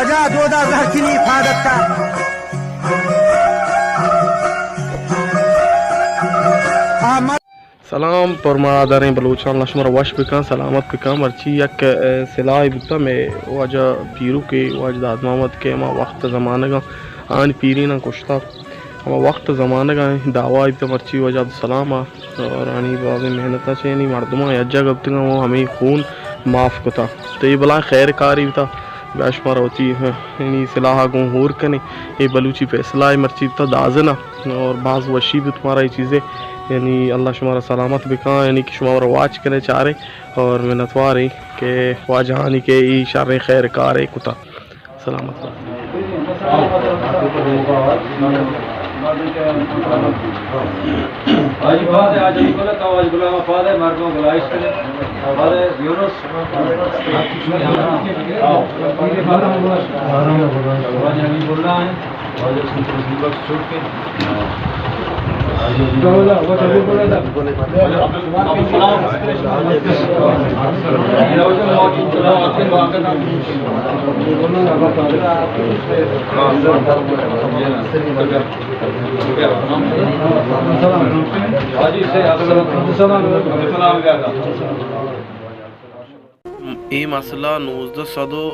دودا زہر چینی حفاظت کا۔ آ مر- سلام پر ماراداریں بلوچاں، اللہ شمارا وش بکن، سلامت بکن۔ مرچی یک، ء، سلاہے بوتا مئے واجہ پیروکے، واجہ داد محمد کہ ہما وقت زمانگاں آنی پیریناں کشتا۔ ہما وقت زمانگاں دعوی بوتا مرچی واجہ عبدالسلام ء اور آنی بازیں محنتاں چہ یعنی مردماں یک جاگہ بوتگاں و ہمے خون معاف کتا۔ تو اے بلاہیں خیر کارے بوتا۔ بیا شمارا وتی، یعنی سلاہ ء گوں ہور کنیں۔ اے بلوچی فیصلہ ء مرچی بوتا دازن ء اور باز وشی بوت مارا اے چیزے۔ یعنی اللہ شمارا سلامت بکن، یعنی کہ شما مارا واچ کنیں چاریں اور منتواریں کہ واجہانی کہ اے شریں خیر کارے کتا۔ سلامت بات۔ حاجی فہد، حاجی عبداللہ، تو حاجی غلام فہد، مردم گلائش کرے۔ فہد یونس۔ واجہ حبیب اللہ ہیں۔ واجہ سلطان بخش چوک کے۔ اے مسئلہ نوزدہ سد و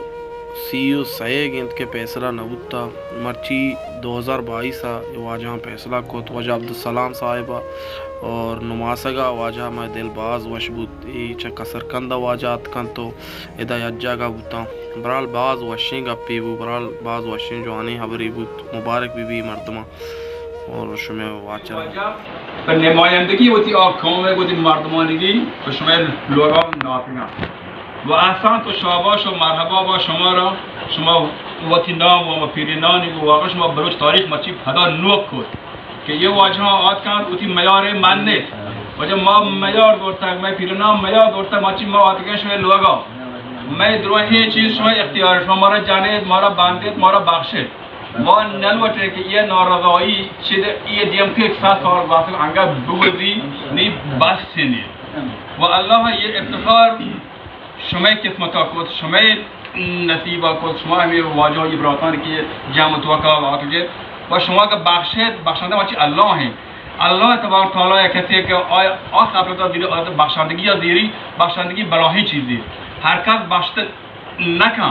سی و سئے ء انت کہ پیسلہ نہ بوتا۔ مرچی دو ہزار بائیس ء اے واجہاں پیسلہ کت، واجہ عبدالسلام صاحب ء اور نماسگ ء واجہ مئے دل باز وش بوت۔ اے چہ کسرکند ء واجہ اتکنت و ادا یک جاگہ بوتاں۔ برحال باز وشیں گپے بو، برحال باز وشیں جوانیں ہبرے بوت۔ مبارک بہ بی مردماں اور شمئے واچر۔ پہ نمایندگی وتی آ قوم ء وتی مردمانگی پہ شمئے لوگاں ناپگاں۔ و احسان تو شاباش و مرحبا با شما را، شما وتی نام و پیرینانی گو واقعا شما بلوچ تاریخ مرچی پدا نوک کت کہ یہ واجہاں آتکاں وتی میار منت۔ واجہ ما میار دورتگ، مئے پیریناں میار دورتگ، مرچی ما آتکیں شمئے لوگا۔ مئے دروہیں چیز شمئے اختیار، شما مارا جنیت، مارا بندیت، مارا بخشیت۔ ما نلوٹیں کہ یہ نارضایی چہ یہ دیم کہ یک ساعت کار واسطہ انگا بگوزی نی بس نی۔ و اللہ یہ افتخار شمئے قسمتا کت، شمئے نصیبا کت، شما ہمیں واجہ یہ براتان کہ جمع توکا آتکے و شما کہ بخشیت، بخشندہ مرچی اللہ ہیں۔ اللہ تبارک تعالی یک کسی کہ آ، آ خبرتا زیری، آ بخشندگی زیری، بخشندگی بلاہیں چیزی۔ ہر کس بخشت نکن۔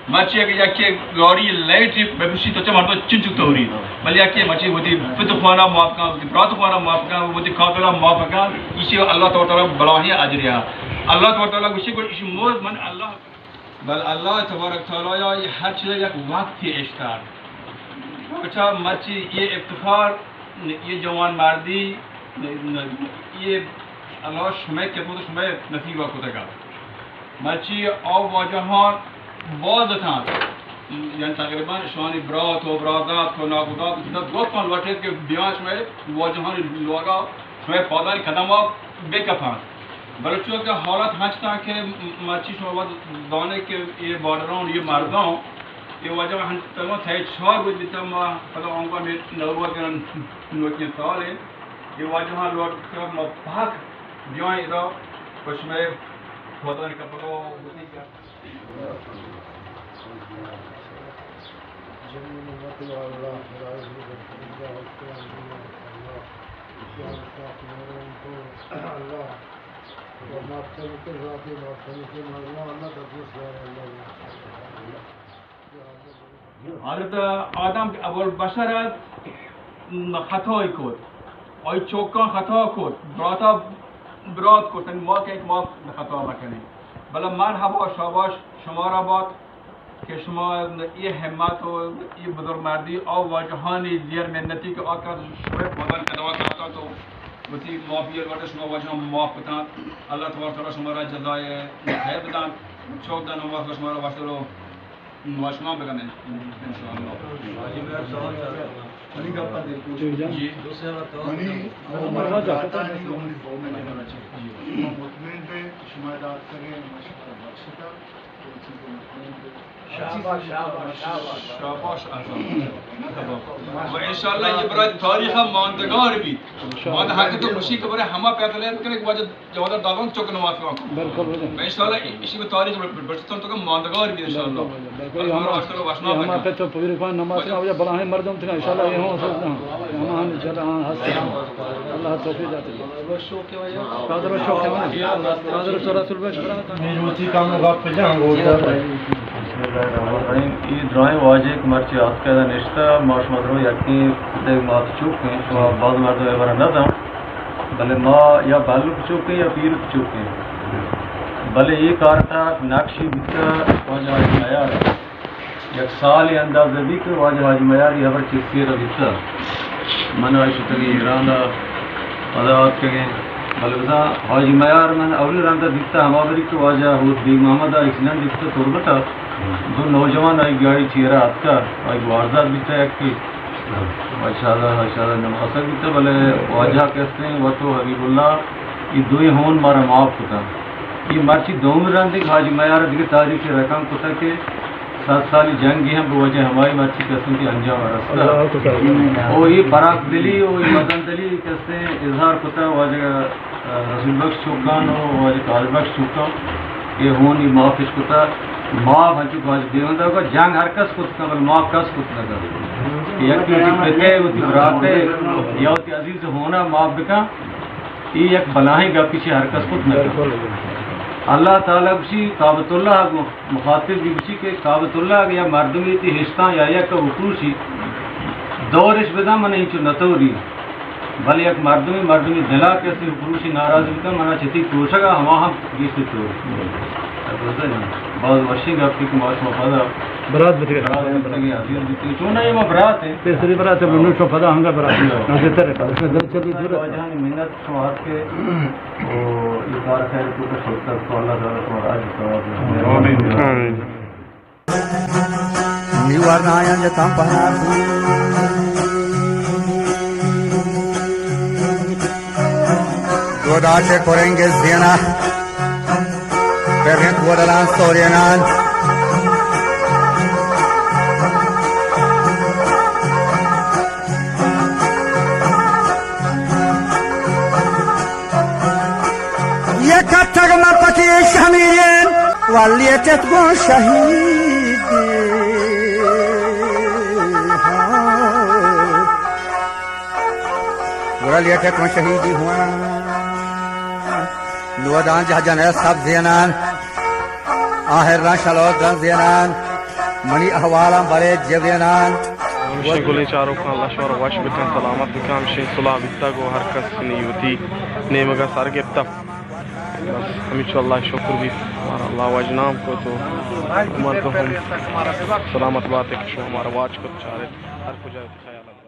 مرچی اگہ یکے گاڑی لائٹ بپوشی تو چہ مردم چنچک توری، بلے یکے مرچی وتی پت خوانا معاف کن، وتی برات خوانا معاف کن، وتی کافرا معاف کن، ایشی اللہ تبارک تعالی بلاہیں اجرے۔ اللہ تبارک تعالی گوشی گوش ایشی موز من اللہ۔ بل اللہ تبارک تعالی یا ہر چیز یک وقتی اشتر۔ اچھا مرچی یہ افتخار، یہ جوان مردی، یہ اللہ شمئے قسمت شمئے نصیبا کتگا۔ مرچی آ واجہان باز اتنت، یعنی تقریباً شانی برات و برادات و ناکودات و دوستان لوٹیت کہ بیان شمئے واجہانی لوگا شمئے پادانی قدما بکپنت۔ بلے چونکہ حالت ہنچ تاں کہ مرچی شما وت زانے کہ یہ بارڈران، یہ مردان، یہ واجہ ہنچ تقریباً سہ چار روچ بیتا ما پدا آنگا میں نوروز گرن نوکیں سال ہے۔ یہ واجہان لوٹ کہ ما پاک بیائیں ادا و شمئے پادانی کپگا حضرت آدم ابوالبشر ات، خطای کت، آئی چوکاں خطا کت، براتا برات کت، ما کہ ما خطا مکنیں۔ بلے مرحبا، شاباش شمارا بات کہ شما یہ ہمت و یہ بزرگ مردی آ واجہانی زیر منتی کہ آ کس شمئے پادان قدمات آتا تو وتی معافی البتہ شما واجہاں معاف بتان۔ اللہ تبارک تعالی شمارا جزائے خیر بدان۔ چوک دن ہم شمارا واشتر و ماشما بکنیں انشاءاللہ۔ منی گپ ء دلگوش۔ جی۔ منی او مرداتانی و منی قوم ء جنگ ء چہ۔ شما مطمئن بے کہ شما داتگیں مشورہ بخشتا، تو چیز مطمئن بے۔ شاباش، شاباش، شاباش، اعظم۔ و انشاءاللہ یہ برای تاریخ ماندگار بیت۔ ما حق تو خوشی کہ برای ہما پیدل بکنیں کہ واجہ جوادر داغان چک نماز کن۔ بالکل واجہ۔ انشاءاللہ اسی میں تاریخ بر-، بر-، برستان تو کہ ماندگار بیت انشاءاللہ۔ بالکل واجہ، بالکل۔ یہ ہما پہ تو پوری کن نماز کن، واجہ بلاہیں مردم تھے انشاءاللہ یہ ہوں سوچ ہوں۔ ہما ہم جل ہاں ہست۔ اللہ توفیق داتے۔ قادر و شوق ہے نا؟ قادر و رسول بخش برات۔ میروتی کام و گپ جان گوشدار۔ بسم اللہ الرحمن الرحیم۔ ای درائیں واجہ کہ مرچی آتکہ ادا نشتہ، ما شما درو یکی پتگ مات چوک ہیں، شما باز مردم ابرا نہ داں، بلے ما یا بالک چوک ہیں یا پیرک چوک ہیں، بلے یہ کار تھا نقشی بیتا واجہ عیار۔ یک سالے اندازہ بیت کہ واجہ حاجی میار ای ہبر چہ سیر بیتہ۔ من آئی شتگیں ایران ء پدا آتکگیں۔ بلے بزاں حاجی میار من اولی رند ء دیتہ ہما بری کہ واجہ ہوت بیگ محمد ء ایکسیڈنٹ بیتہ تربت ء۔ دو نوجوان آئی گاڑی چیرا اتکہ، آئی گواردار بیتہ یکے۔ واجہ شہزادہ، شہزادہ نماسگ بیتہ، بلے واجہ کسیں وت و حبیب اللہ ای دوئیں ہون مارا معاف کتہ۔ ای مرچی دومی رندے کہ حاجی میار ء دگہ تاریخ رقم کتہ کہ صد سالی جنگی ہم بہ وجہ ہمائی مرچی کسیں کہ انجام رستہ۔ اللہ اکبر۔ او یہ پراک دلی او یہ مزن دلی کسیں اظہار کتا واجہ، آ، رسول بخش چوکان او واجہ قادر بخش چوکان، یہ ہونی معافش کتا۔ معاف ہنچو کہ واجہ دیوندا کا جنگ ہر کس کت کا، بل معاف کس کت نہ کا۔ یکی وتی پتے، وتی براتے، یا وتی عزیز ہونا معاف بکا۔ ای یک بلاہیں گپے چہ ہر کس کت نہ کنت۔ بالکل۔ اللہ تعالی گوشی کعبۃ اللہ ء گوں مخاطب بی گوشی کہ کعبۃ اللہ اگہ یا مردمے تی ہشتاں یا یک ء بپروشی، دورش بداں من اینچو نتوری، بلے یک مردمے مردمے دلا کسی بپروشی ناراض بکن، منا چتی پروشگ ء ہما ہم گیشتر توری۔ باز وشیں گپے کہ ما شما پدا برات بوتگیں۔ برات بوتگیں، عزیز بوتگیں۔ چون اے ما برات ایں۔ پیسری برات ایں، نوں شما پدا ہنگا برات ایں۔ نزدیکتر ایں، پدا شما دل چلی دور ایں۔ واجہانی منت شما ہست کہ او اے کار خیر تو کہ شرکت کو اللہ تعالی شما راج ثواب دے۔ آمین۔ آمین۔ نی ورنایاں جتاں پہنا۔ دو داشے کرنگ زینا۔ پرنت گودلان سورینان۔ یک کتگ من پتی شمیرین، ولی چت گون شہید۔ گڑا لیٹے کن شہیدی ہواں۔ نودان جہ جنہ سب زینان۔ آہر ران شلوت دن زینان۔ منی احوالاں برے جبینان۔ ہمشیں گلیں چاروکاں، اللہ شمارا وش بکن، سلامت بکن۔ ہمشیں صلح بیتگ و ہر کس نی وتی نیمگا سر گپتگ۔ بس ہمیچو اللہ شکر بیت، مارا اللہ واجنام کت و مردم ہم سلامت بات کہ شما مارا واج کت چارت۔ ہر کجا وتی خیال